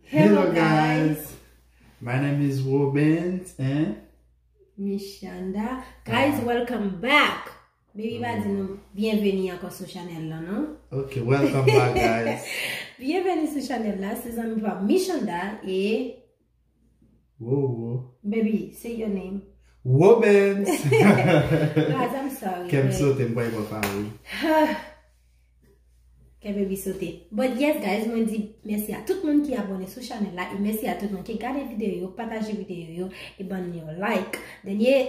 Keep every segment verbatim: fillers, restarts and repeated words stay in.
Hello, guys. My name is Robens and Mishanda. Guys, welcome back. Baby pa di nou byenveni ankò sou chanèl la, non? Ok, welcome back, guys. Byenveni sou chanèl la, se zanmi pa Mishanda e Wo, wo. Baby, say your name. Robens. Guys, I'm sorry, kè m sote, m kwè pa wi. Kè baby sote. But yes, guys, mwen di mèsi a tout moun ki abòne sou chanèl la e mèsi a tout moun ki gade videyo yo, pataje videyo yo e ban yo like. Dènye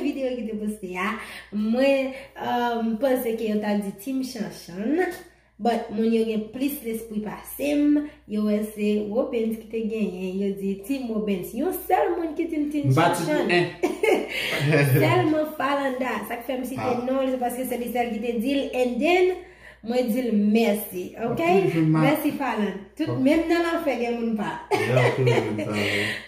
videyo ki te poste a, mwen um, panse ke yo ta di Team Chanchan. But moun yo gen plis lespri pase m, yo wè se Robens ki te genyen, yo di Team Robens. Yon sèl moun ki di m Team Chanchan. Sèlman Falanda. Sa k fè m site non l, se paske se li sèl ki te di l. And then, mwen di l mèsi, ok? Mèsi Falan. Tout, menm nan lanfè gen moun pa.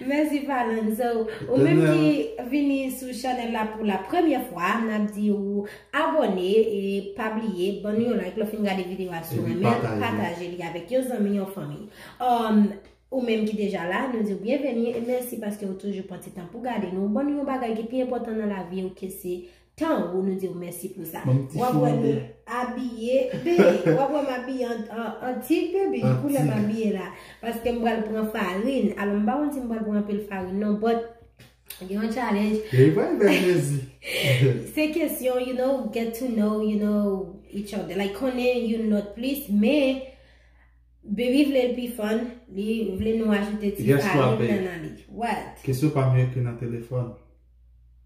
Mèsi Falan. So, ou menm ki vini sou chanèl la pou la premyè fwa, n ap di ou abòne e pa bliye ban nou yon like lè w fin gade videyo a, si w renmen l, pataje li avèk yon zanmi, yon fanmi. Um, ou menm ki deja la, nou di w byenveni e mèsi paske ou toujou pran ti tan pou gade nou. Ban nou yon bagay ki pi enpòtan nan lavi w ke se tan ou, nou di w mèsi pou sa. W ap wè nou abiye, be, w ap wè m abiye an, an, an tig, baby, koulè m abiye la. Paske m pral pran farin. Alò, m pa konn si m pral pran anpil farin, non, but gen yon challenge. Li pral fè plezi. Se kesyon, you know, get to know, you know, each other. Like, konnen youn lòt plis, men baby vle l pi fun, li vle nou ajoute ti farin nan nan li. What? Kesyon pa m yo ekri nan telefòn.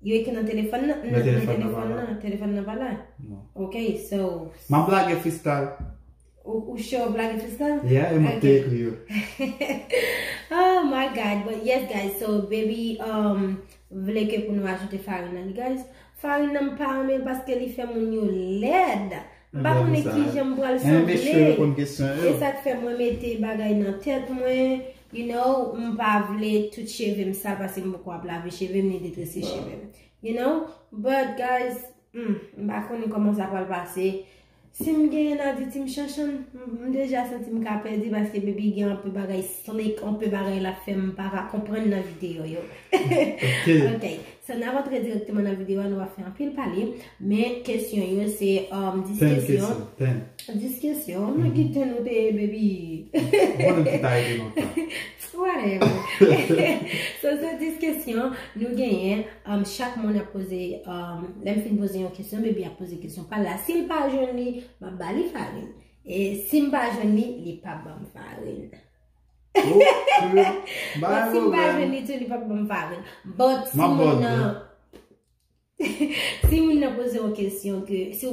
Yo ekri nan telefòn nan? Nan telefòn nan pa la. Telefòn nan pa la? Non. Ok, so. M ap lage freestyle. Ou, ou sure w ap lage freestyle? Yeah, e mwen ki te ekri yo. Oh my God, but yes guys, so baby um, vle ke pou nou ajoute farin nan li guys. Farin nan m pa renmen l paske li fè moun yo lèd. M pa konnen kijan m pral sanble. E sa k fè mwen mete bagay nan tèt mwen, you know, m pa vle tout cheve m sal paske m poko ap lave cheve m ni detrese cheve m. You know, but guys, hmm, m pa konnen kòman sa pral pase. Si m genyen nan di Team Chanchan, m, m deja santi m ka pèdi paske baby gen anpil bagay slick, anpil bagay l ap fè m pa ka konprann nan videyo yo. Ok. So, n ap antre dirèkteman nan videyo a, nou pa fè anpil pale, men kesyon yo se um, dis kesyon. Dis kesyon, mwen ki ten nou te ye, baby. Mwen menm ki ta ede lontan. Whatever. So, se dis kesyon nou genyen. Um, chak moun ap poze, um, lè m fin poze yon kesyon, baby ap poze kesyon pa l la. Si l pa jwenn li, m ap ba li farin. E si m pa jwenn li, li p ap ban m farin. But si m pa jwenn li tou, li p ap ban m farin. But si moun nan, si moun nan poze yon kesyon ke, si w,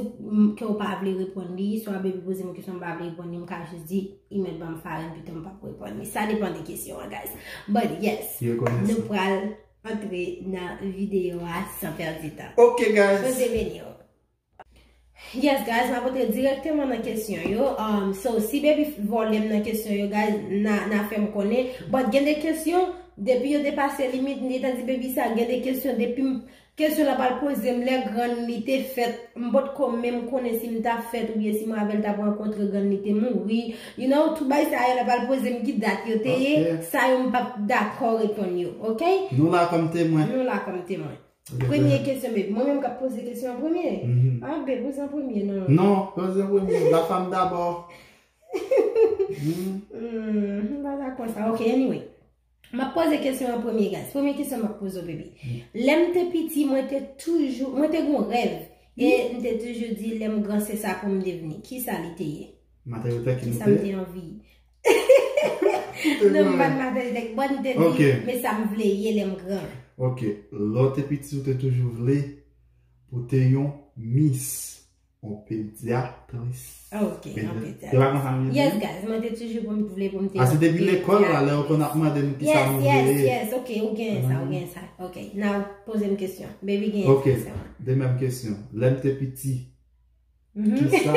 ke w pa vle reponn li, swa baby poze m yon kesyon m pa vle reponn li, m ka jis di, li mèt ban m farin pito m p ap reponn li. Sa depann de kesyon an, guys. But yes, nou pral antre nan videyo a san pèdi tan. Ok, guys. Bondye beni w. Yes, guys, m ap antre dirèkteman nan kesyon yo. Um, so, si baby vòlè m nan kesyon yo, guys, na, na fè m konnen. But gen de kesyon, depi yo depase limit, m gentan di baby sa, gen de kesyon, depi m, kesyon la pral poze m lè grann li te fèt, m potko menm konnen si m ta fèt oubyen si mwen avè l t ap rankontre, grann li te mouri. You know, tout bagay sa yo la pral poze m ki dat yo te ye, sa yo m p ap dakò reponn yo, ok? Nou la kòm temwen. Nou la kòm temwen. Premye kesyon, baby. Mwen menm k ap poze kesyon an premye? Ah, baby, poze an premye, non. Non, poze an premye. La femme d'abord. Hmm, m pa dakò sa. Ok, anyway. M ap poze kesyon an premye, guys. Premye kesyon m ap poze w, baby. Lè m te piti, mwen te toujou, mwen te gon rèv. E m te toujou di, lè m gran, se sa pou m devni. Kisa li te ye? Kisa m te anvi? Non, m pa t matè tèt. Bon, m te di, men sa m vle ye lè m gran. Ok, lè w te piti, ou te toujou vle pou te yon mis, yon pedyatris. Ok, yon pedyatris. Te pa konsa m vle di? Yes, guys, mwen te toujou pou m vle pou m te yon pedyatris. Paske depi lekòl la, lè yo konn ap mande m kisa m vle ye. Yes, yes, ok, ou gen sa, ou gen sa. Ok, now, poze m kesyon. Baby gen kesyon. Ok, de menm kesyon. Lè m te piti, Kisa?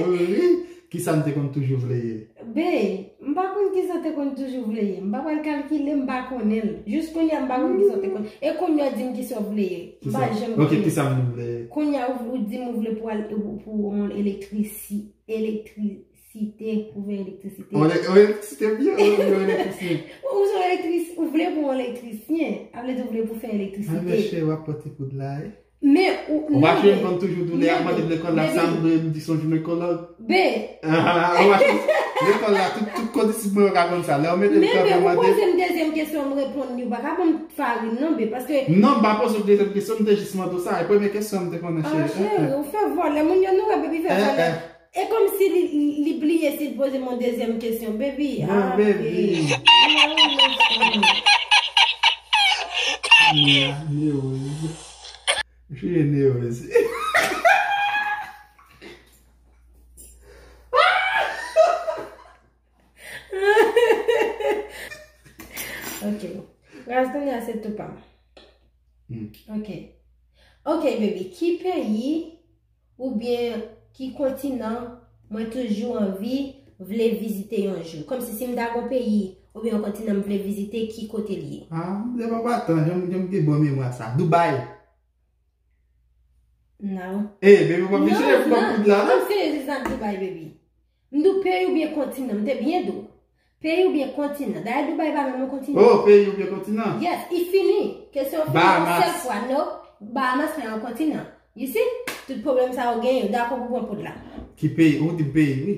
Wi, kisa m te konn toujou vle ye? Be, m pa konn kisa w te konn toujou vle ye. M pa pral kalkile, m pa konnen l. Jis kounye a, m pa konn kisa w te konn. E kounye a, w di m kisa w vle ye. M pa janm konnen. Ok, kisa m vle ye? Kounye a, ou, ou di m ou vle pou al, pou, pou yon elektrisi, elektri, elektrisite, pou fè elektrisite. Ou elektrisite byen, ou elektrisyen. Ou se elektris, ou vle pou elektrisyen. A vle di ou vle pou fè elektrisite. Ay, mesye, w ap pote kout la, eh. Men ou, ou pa chwe m konn toujou tou lè y ap mande m lekòl la, sa m dwe m di se yon jounen kolòk. Ben. Ou pa chwe lekòl la, tout, tout kondisip mwen yo ka konn sa. Lè yo mete m kanpe, mande. Men ou poze m dezyèm kesyon, m reponn li, ou pa ka ban m farin non, ben, paske. Non, m pa poze w dezyèm kesyon, m te jis mande w sa. E premye kesyon m te konnen, cheri. Ah, cheri, ou fè vòlè, moun yo nou wè, baby, fè vòlè. E kòmsi li, li, li bliye si l poze m yon dezyèm kesyon, baby. Ah, baby. She nervous. Ok. Raz kounye a se tou pa m. Ok. Ok, baby. Ki peyi oubyen ki kontinan mwen toujou anvi vle vizite yon jou? Kòmsi si m ta gon peyi oubyen yon kontinan m vle vizite, ki kote l ye? Ah, m te pa patan, jan m gen bon memwa sa. Dubai. No. Eh, baby, w ap vin chèche pou ban kout la, non? I'm serious, it's not Dubai, baby. M di w peyi oubyen kontinan, m te byen di w. Peyi oubyen kontinan. Dayè Dubai pa menm yon kontinan. Oh, peyi oubyen kontinan? Yes, e fini. Kesyon fini yon sèl fwa. No, Bahamas pa yon kontinan. You see? Tout pwoblèm sa yo genyen, dakò pou pran poud la. Ki peyi? Ou di peyi, wi.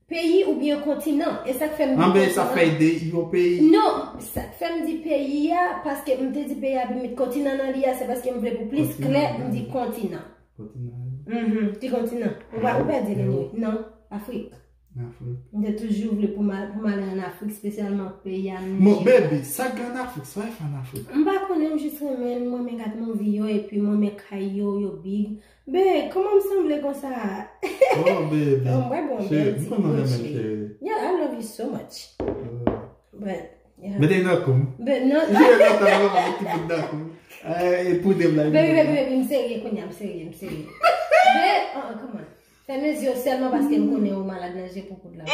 Peyi oubyen kontinan. E sa k fè m di kontinan. Anben, sa fè de yon peyi. Non, sa k fè m di peyi a, paske m te di peyi a, epi m met kontinan nan li a, se paske m vle pou plis klè, m di kontinan. Kontinan. Mhm, ki kontinan? Ou pa, ou pèdi li, non? Non, Afrik. Afrik. M te toujou vle pou m al, pou m ale ann Afrik, espesyalman peyi a Nijè. Bon, baby, sa k gen ann Afrik, sa w fè ann Afrik? M pa konnen, m jis renmen, m renmen gad movie yo, epi m renmen kay yo, yo big. Ben, kòman m sanble konsa? Oh, baby. Oh, mwen bon, bèl di, bon cheri. Yeah, I love you so much. But, yeah. Mete nan kou m. Ben, non. Jwe nan tan nan, mete nan kou m. Eh, e pou de blag. Baby, baby, baby, m serye kounye a, m serye, m serye. Ben, uh, uh, come on. Fèmen zye w sèlman paske m konnen ou malad nan je pou kout la.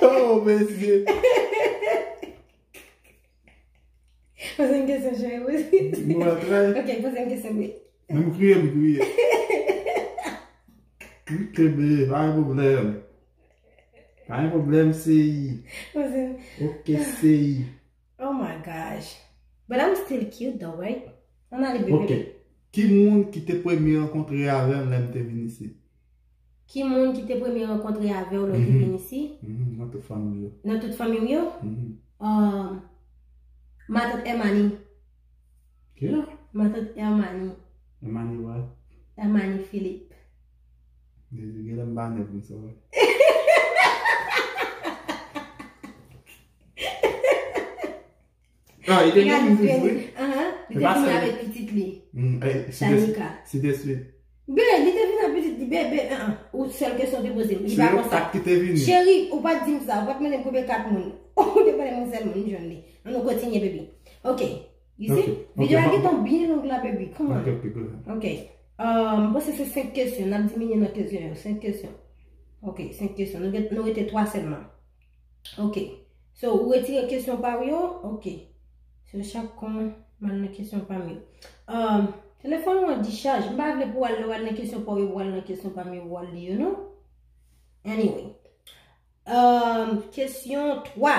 Oh, mesye. Poze m kesyon, cheri, poze. Nou al tray. Ok, poze m kesyon, wi. Men m kriye, m kriye. M kenbe, pa gen pwoblèm. Pa gen pwoblèm, seyi. Poze m. Ok, seyi. Oh my gosh. But I'm still cute though, right? Ann ale, bebe. Ok. Ki moun ki te premye rankontre avè m lè m te vin isit? Ki moun ki te premye rankontre avè w lè w te vin isit? Mhm, nan tout fanmi w yo. Nan tout fanmi w yo? Mhm. Um, matant Hermione. Ki? Matant Hermione. Hermione what? Hermione Philippe. Dezi gen lè m pa nèt konsa. Ah, li te gen moun toujou, wi. Ahan, li te vin avèk pitit li. Shanika. Si te swit. Ben, li te vin ak pitit li, bebe, ahan. Ou sèl kesyon te poze m. Li pa konsa. Se yon kat ki te vini. Cheri, ou pa t di m sa, ou pa t mande m konbyen kat moun. Ou te pale m yon sèl moun, m jwenn li. Ann nou kontinye, baby. Ok. You see? Ok, ok. Videyo a gentan byen long la, baby. Come on. Ok, ok, go ahead. Ok. Um, m panse se senk kesyon. N ap diminye nan kesyon yo. Senk kesyon. Ok, senk kesyon. Nou gen, nou rete twa sèlman. Ok. So, ou retire kesyon pa w yo? Ok. So, chak kon, m al nan kesyon pa m yo. Um, telefòn ou an dichaj. M pa vle pou w al, lè w al nan kesyon pa w yo, pou w al nan kesyon pa m yo, pou w al li yo, non? Anyway. Um, kesyon twa.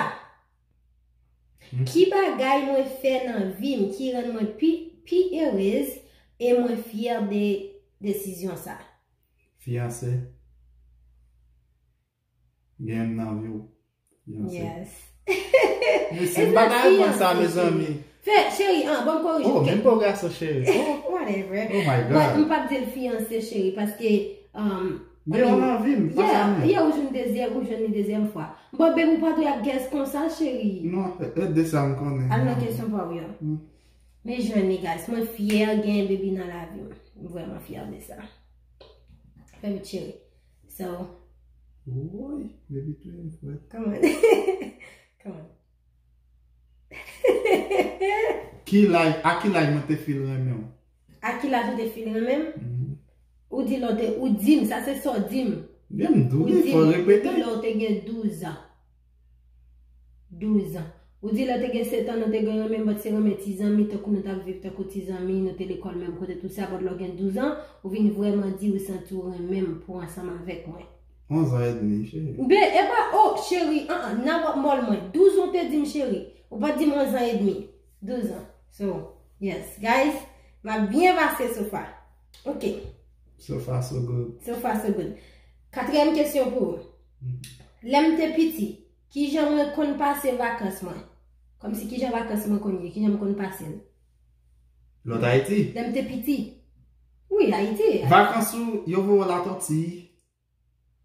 Hmm? Ki bagay mwen fè nan vi m ki rann mwen pi, pi erez e mwen fyè de desizyon sa? Fiyanse. Gen m nan vi w. Fiyanse. Yes. Mesye, m pa ta reponn sa, mezanmi. Fè, cheri, an, ban m korije. Oh, menm pa w gason, cheri. Oh. Whatever. Oh my God. But m p ap di l fiyanse, cheri, paske, um, I mean, yeah, yeah, ou jwenn dezyèm, ou jwenn li dezyèm fwa. But baby, ou pa dwe ap guess konsa, cheri. Non, e, e de sa m konnen. Al nan kesyon pa w yo. Hmm. Men jwenn li, guys. Mwen fyè gen baby nan lavi m. M vrèman fyè de sa. Fè m cheri. So. Woy, baby tou yon fwèt. Come on. Come on. Ki laj, a ki laj mwen te feel renmen w? A ki laj ou te feel renmen m? Mhm. Ou di lè w te, ou di m, sa se sa w di m. Byen, m di w, ou di m, fò repete. Ou di lè w te gen douz an. Douz an. Ou di lè w te gen sèt an, nou te gen renmen, but se renmen ti zanmi, tankou nou t ap viv tankou ti zanmi, nou te lekòl menm kote, tou sa, but lè w gen douz an, ou vin vrèman di ou santi w renmen m pou ansanm avèk mwen. Onz an edmi, cheri. Be, e pa, oh, cheri, an, an, nan w ap mòl mwen. Douz an w te di m cheri. Ou pa t di m onz an edmi. Douz an. So, yes, guys, m ap byen pase so far. Ok. So far, so good. So far, so good. Katriyèm kesyon pou ou. Lè m te piti, kijan mwen konn pase vakans mwen? Kòmsi kijan vakans mwen konn ye? Kijan m konn pase l? Lòt Ayiti? Lè m te piti. Wi, Ayiti. Vakans ou, yo voye w Latòti.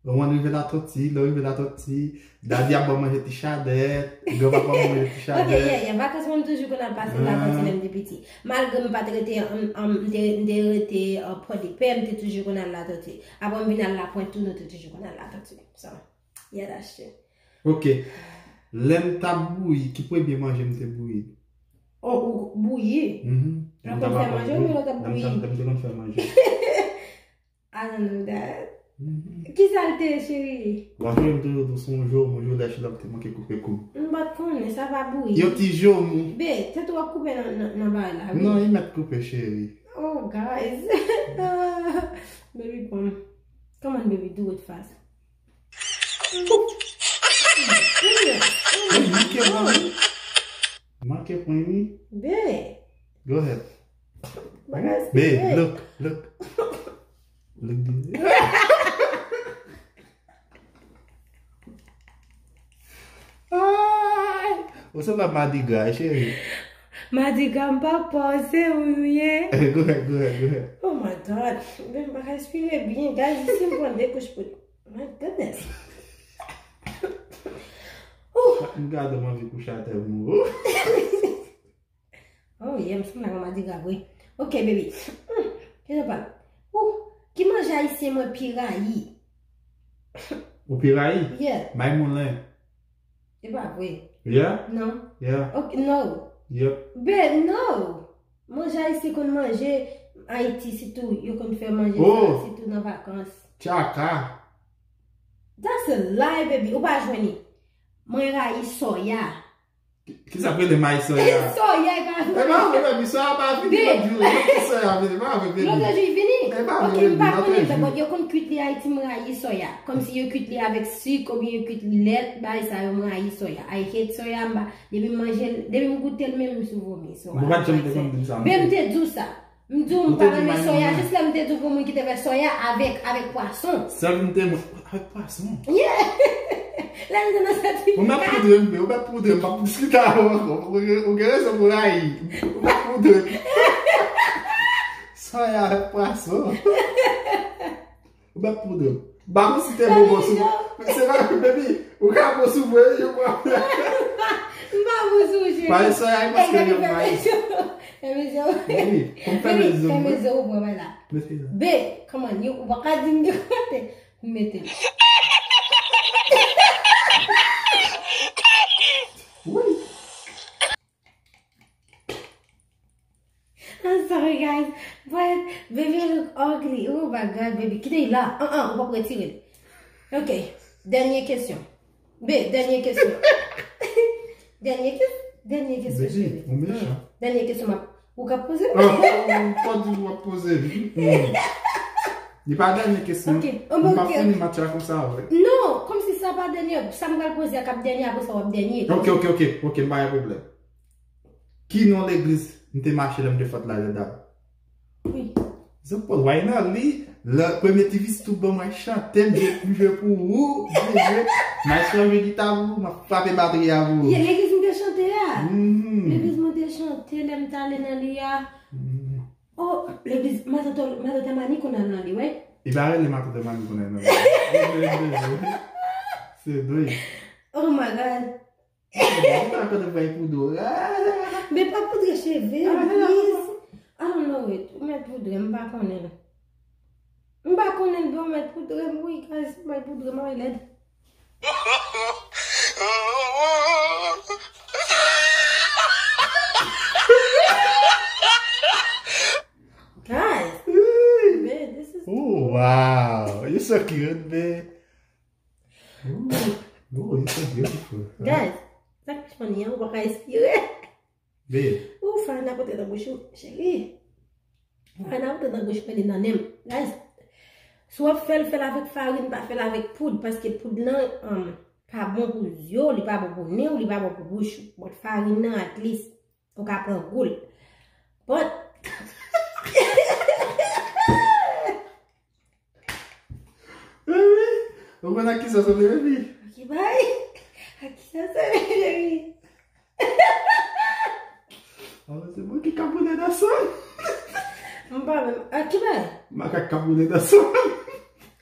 Ou konn rive Latòti, lè w rive Latòti, dadi ap ba w manje ti chadèt, granpapa ap ba w manje ti chadèt. Ok, yeah, yeah. Vakans mwen, m toujou konn al pase Latòti lè m te piti. Malgre m pa t rete, m, m, m te, m te rete, uh, Pòdepè, m te toujou konn al Latòti. Apre m vin al Lapwent tou, nou te toujou konn al Latòti. So, yeah, that's true. Ok. Lè m t ap bouyi, ki premye manje m te bouyi? Oh, ou bouyi? Mhm. Lè w konn fè manje, oubyen lè w t ap bouyi? Lè m t ap, lè m te konn fè manje. I don't know that. Mhm. Kisa l te ye, cheri? W ap jwenn toujou tou sou yon joumou, jou lè chilòp te manke koupe kou. M pa t konnen, sa pa bouyi. Yon ti joumou. Be, tèt ou ap koupe nan, nan, nan bagay la, wi. Non, li mèt koupe, cheri. Oh, guys. Baby, come. Come on, baby, do it fast. Manke pwen wi. Manke pwen wi. Be. Go ahead. Bagay Be, stupid. Look, look. Look this. Ay! Ou sanble ak Madigra, cheri. Madigra, m pa pòze, wi, wi. Go ahead, go ahead, go ahead. Oh my God. Ben, m pa ka respire byen, guys. Isi m pran de kouch pou My goodness. Ouh. M gade m anvi kouche atè m. Oh, yeah, m sanble ak Madigra vre. Ok, baby. Hmm, kisa pa? Ouh, ki manje ayisyen mwen pi rayi? Ou pi rayi? Yeah. May moulen. E pa vre. Yeah? Non. Yeah. Ok, no. Yep. Be, no. Manje ayisyen konn manje Ayiti, sitou yo konn fè manje sa, sitou nan vakans. Tchaka. That's a lie, baby. Ou pa jwenn li. Mwen rayi soya. Ki, kisa k rele mayi soya? Soya, e pa vre. E pa vre, baby. Soya pa vini lòt jou. Lòt jou soya vini. E pa vre, baby. Lòt jou vini? E pa vre, baby. Ok, m pa konnen, but yo konn kwit li Ayiti, m rayi soya. Kòmsi yo kwit li avèk sik, oubyen yo kwit li lèt, bagay sa yo, m rayi soya. I hate soya, m pa Depi m manje l, depi m goute l menm, m sou vomi. So, I don't like it. Ou pa t janm te konn di m sa. Men m te di w sa. M di w m pa renmen soya, jis lè m te di w pou moun ki te fè soya avèk, avèk pwason. Sèl m te mwen, avèk pwason? Yeah! Lè m te nan sètifika. Ou mèt poudre m, ou mèt poudre m, m ap diskite avè w ankò. Ou gen, ou gen rezon pou rayi. Ou mèt poudre m. Soya avèk pwason. Ou pa poudre m. M pa konn si te bon bon sou mwen. Se pa, baby, ou ka bon sou mwen, yo pran. M pa bon sou ou, cheri. Pale soya, paske yo bay. Fè mezon. Baby, fè mezon, fè mezon, ou pran la. Mete la. Be, come on, yo, ou pa ka di m de kote. Mete l. Wi. I'm sorry, guys. But baby look ugly. Oh my God, baby. Kite l la. An, an, ou p ap retire l. Ok. Dènye kesyon. Be, dènye kesyon. Dènye kes-, dènye kesyon, cheri. Baby, ou mechan. Hmm. Dènye kesyon, m ap, ou ka poze m? Ah, ou pa di w ap poze m. Hmm. Li pa dènye kesyon. Ok. M pa fini match la konsa, vre. Non, kòmsi sa pa dènye. Sa m pral poze a k ap dènye, apre sa w ap dènye. Ok, ok, ok. Ok, m pa gen pwoblèm. Ki non legliz m te mache lè m te fèt la, Jada? Wi. Jean Paul, why not? Li, lè premye ti visit ou ban mwen chante, m jwe, m jwe pou ou, m jwe, m al chanje gita pou ou, m ap frape batri a pou ou. Ye, legliz m te chante a. Mhm. Legliz mwen te chante lè m t ale nan li a. Mhm. Oh, legliz, matant, matant Mani konn al nan li, wi. Li pa rele matant Mani konn al nan li. Se dwe. Oh my God. Ou pa konn fè poudre. Men pa poudre cheve, please. I don't know it. Ou mèt poudre, m pa konnen. M pa konnen, bon, ou mèt poudre, wi, guys, m bay poudre, m bay lèd. Guys, man, this is Oh, wow. You're so cute, man. Ooh, ooh, you're so beautiful. Guys, Sa k pi funny an, ou pa ka respire. Be. Ou farin ap antre nan bouch ou, cheri. Farin ap antre nan bouch mwen, li nan nen m. Guys, si w ap fè l, fè l avèk farin, pa fè l avèk poud, paske poud lan, um, pa bon pou zye w, li pa bon pou nen w, li pa bon pou bouch ou. But farin nan, at least, ou ka pran gou l. But, Baby, ou konn ak kisa sanble, baby? Ki bay? Ak kisa sanble, cheri? Oh, se mwen ki kaboule nan san. M pa menm. Ak ki bay? Makak kaboule nan san.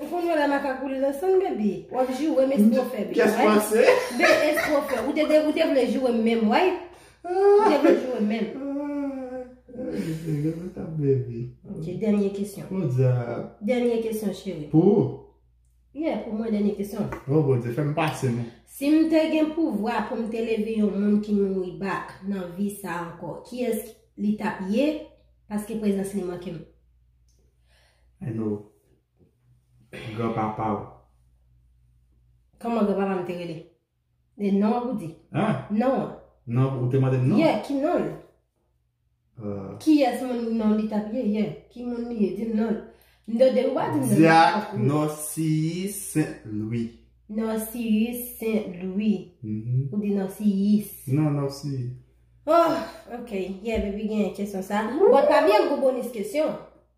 Ou konn wè la makak boule nan san, baby. W ap joure m, espre w fè, baby. Kiyès pase? Be, espre w fè. Ou te, ou te vle joure m menm, right? Ou te vle joure m menm. Baby. Ok, dènye kesyon. Mon Dieu. Dènye kesyon, cheri. Pou ou? Yeah, pou mwen, dènye kesyon. Oh, Bondye, fè m pase, non. Si m te gen pouvwa pou m te leve yon moun ki mouri back nan vi sa ankò, kiyès li t ap ye? Paske prezans li manke m. I know. Granpapa w. Kòman granpapa m te rele? E non an pou di. Hein? Non an. Non, ou te mande m non? Yeah, ki non l? Euh, Kiyès moun non li t ap ye? Yeah. Ki moun li ye? Di m non l. M tande ou pa di m non. Dyak Nòsiyis Sent Lwi. Nòsiyis Sent Lwi. Mhm. Ou di Nòsiyis. Non, Nòsiyis. Oh, ok. Yeah, baby, gen kesyon sa. But pa byen gwo bonis kesyon.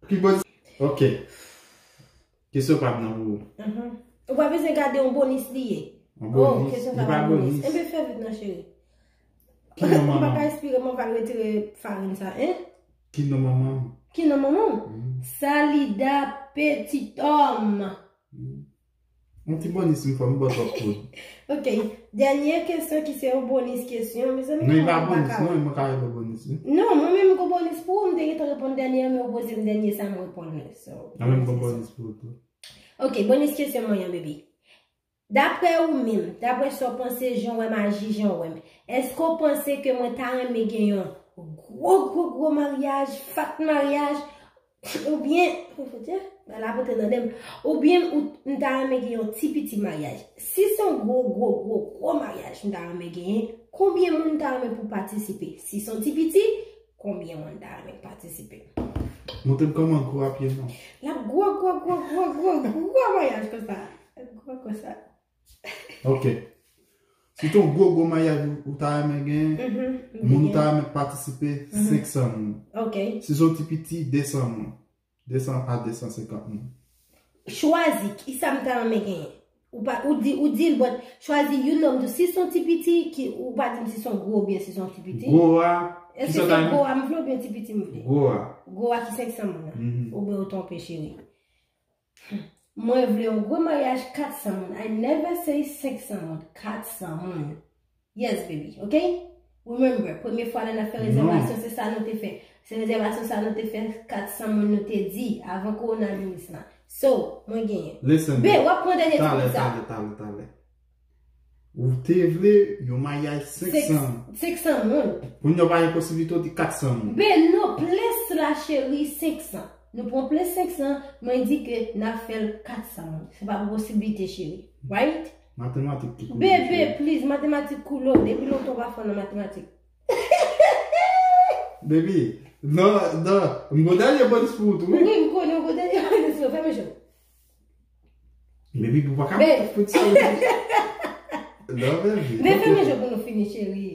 Ki bonis? Ok. Kesyon pa m nan pou ou. Mhm. Ou pa bezwen gade yon bonis li ye. Yon Oh, bonis. kesyon Li sa pa pa bonis. Bonis. Enben fè vit non, cheri. Ki non M pa manman? Ka espere mwen va retire farin sa, hein? Ki non manman? Ki non manman? Mhm. Salida Petit Homme. Mhm. Yon ti bonis m fè, m ba w twòp poud. Ok. Dènye kesyon ki se yon bonis kesyon. Mezanmi, Non, e pa kòman m bonis, ka non, e mwen ka reponn bonis, wi. Non, mwen menm m gon bonis pou ou, m te gentan reponn dènye an, men ou poze m dènye sa, m reponn li. So, Mwen menm gon bonis pou ou tou. Ok, bonis kesyon mwen an, baby. Daprè ou menm, daprè sa w panse, jan w wè m aji, jan w wè m, èske w panse ke mwen ta renmen gen yon gwo, gwo, gwo maryaj, fat maryaj, oubyen, oh, Bondye, bagay la pote nan nen m, oubyen ou, m ta renmen gen yon ti piti maryaj? Si se yon gwo, gwo, gwo, gwo maryaj m ta renmen genyen, konbyen moun ta renmen pou patisipe? Si se yon ti piti, konbyen moun ta renmen patisipe? Montre m kòman gwo ap ye non. L ap gwo, gwo, gwo, gwo, gwo, gwo maryaj konsa. Gwo konsa. Ok. Si se yon gwo, gwo maryaj ou, ou ta renmen gen, Mhm, moun ou gen. Ta renmen patisipe, Mhm. senk san moun. Ok. Si se yon ti piti, de san moun. De san a de san senkant moun. Chwazi, kisa m ta renmen genyen? Ou pa, ou di, ou di l, but chwazi yon nonm tou. Si se yon ti piti, ki, ou pa di m si se yon gwo oubyen si se yon ti piti. Gwo a, Èske kisa se ta renmen? Gwo a m vle oubyen ti piti m vle? Gwo a. Gwo a ki senk san moun nan. Mhm. Oubyen ou twonpe, cheri. Mwen vle yon gwo maryaj kat san moun. I never say senk san moun. Kat san moun. Yes, baby. Ok? Remember, premye fwa lè n ap fè Non. Rezèvasyon, se sa nou te fè. Se rezèvasyon sa nou te fè, kat san moun nou te di, avan kowonaviris la. So, mwen genyen. Listen, Be, w ap pran dènye ti talè, bout sa. Talè, talè, talè. Ou te vle yon maryaj senk san. Senk san moun. Pou nou pa gen posiblite, ou di kat san moun. Be, non, plis la, cheri, senk san. Nou pran plis senk san, mwen di ke n ap fè l kat san moun. Se pa posiblite, cheri. Right? Matematik ki koule, Bebe, cheri. Please, matematik koule w. Depi lontan w pa fò nan matematik. Baby, non, non. M gon dènye bonis pou ou tou, wi. Wi, m konnen w gon dènye bonis pou ou. Fèmen je w. Baby, pou pa ka Babe. Fout sa, baby. Non, baby. Men fèmen je w pou nou fini, cheri.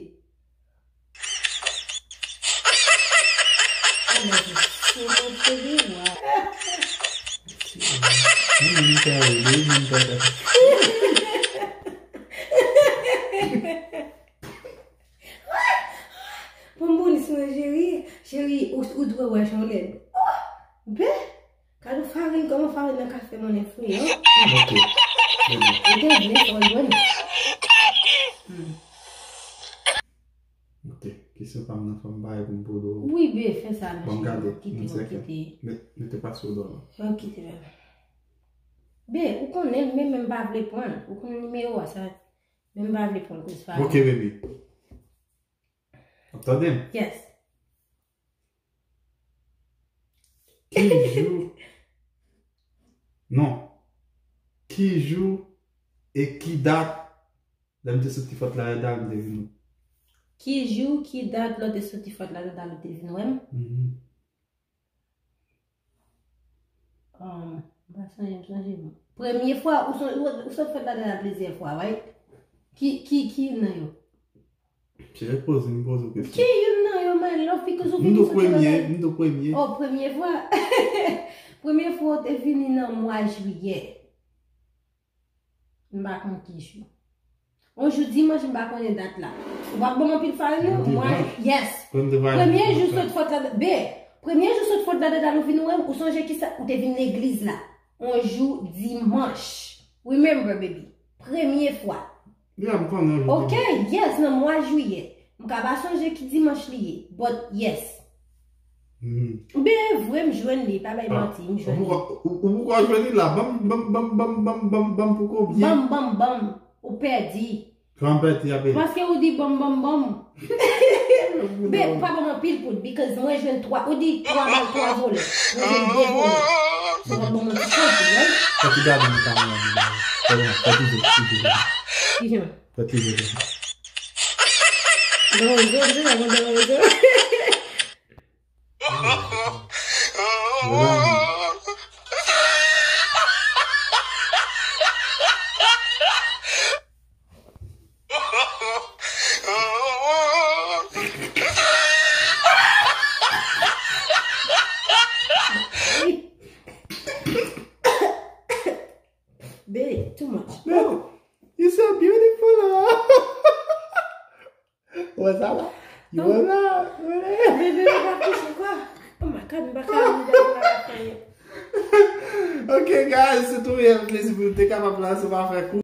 Mwen menm m fè rele, mwen menm m fè. Pou m bonis mwen, cheri. Cheri, ou, ou dwe wè jan w lèd. Oh! Be! Gade farin, kòman farin nan ka fè mwen enfliyan. Ok. Baby. Ou te vle sa w jwenn. Ok. Kesyon pa m nan, fò m bay pou m podo. Wi, be, fè sa, Bon, mesye. Gade, Kite, m bon, seke. Kite. Met, mete paswòd ou la. Bon, kite, bebe. Be, ou konnen, men, men m pa vle pran. Ou konnen nimewo a, sa. Men m pa vle pran koz farin. Ok, baby. Ap tande m? Yes. Ki jou? Non. Ki jou e ki dat lè m te soti fòt la, Eda, m te vin Ki jou, ki dat lè w te soti Fort Lauderdale ou te vin wè m? Mhm. Um, m pa sonje, m sonje non. Premye fwa, ou son-, ou, ou sot Fort Lauderdale plizyè fwa, right? Ki, ki, ki youn nan yo? Se jis poze, m poze w kesyon. Ki youn nan yo, my love, because ou vin sot Fort Lauderdale. M tou premye, m tou premye. Oh, premye fwa. Premye fwa ou te vini nan mwa jiyè. M pa konn ki jou. On jou dimanch, m pa konnen dat la. Ou p ap ban m anpil fay non. Mwa, yes. Premye jou sot Fort Lauderdale, be, premye jou sot Fort Lauderdale ou vin wè m, ou sonje kisa? Ou te vin legliz la. On jou dimanch. Remember, baby. Premye fwa. Yeah, m konnen jou dimanch. Ok, yes, nan mwa jiyè. M ka pa sonje ki dimanch li ye, but yes. Mhm. Ben, vre, m jwenn li, pa bay manti, m jwenn li. Ou poko, ou, ou poko jwenn li la. Banm, banm, banm pou konbyen? Banm, banm, banm. Ou pèdi. Kòman pèdi a pèdi? Paske ou di banm, banm, banm. Ben, pa ban m anpil poud, because mwen jwenn twa, ou di twa bal, twa vòlè. Mwen jwenn de vòlè. So, pa ban m anpil poud, right? Sa ki gade nan kamera, fè toujou, toujou. Kijan? Fè toujou. Bon, bon, bon, bon, bon, bon. Babe, too much. Babe, you so beautiful. Wè sa la? You wè la? Bebe, m pa kouche kwa? Oh my God, m pa ka, m pa ka fè. Ok, guys, se tou yon plezi pou nou te kapab la, se pa fè kou.